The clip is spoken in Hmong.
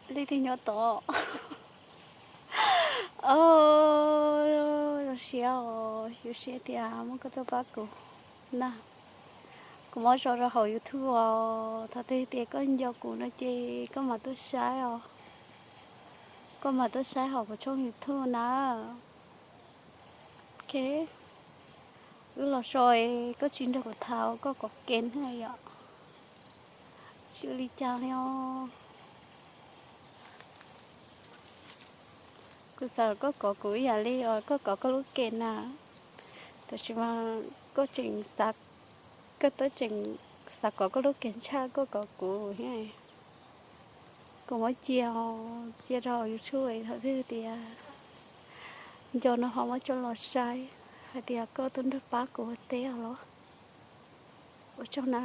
Leej twg nyob tod? Zoo siab os, zoo siab tias muaj koj tuaj pab kuv na. Kuv muab tso rau hauv YouTube os, thaum twg tias koj nco kuv no ces koj mam tuaj saib os. Koj mam tuaj saib hauv kuv tshooj YouTube na. Ok, wb los so, koj tsis nrog kuv tham koj kov ke na yom. Tsis ua li cas li os. Kuv xav koj kov kuv ib yam li uas koj kov koj lub ke na. Tab sis mas koj tseem xav, koj twb tseem xav kov koj lub ke tshaj koj kov kuv thiab. Kuv muab cia, cia rau YouTube thaum twg tias nco no ho muab coj los saib hais tias koj tuaj nrog pab kuv ua teb os los. Ua tsaug na.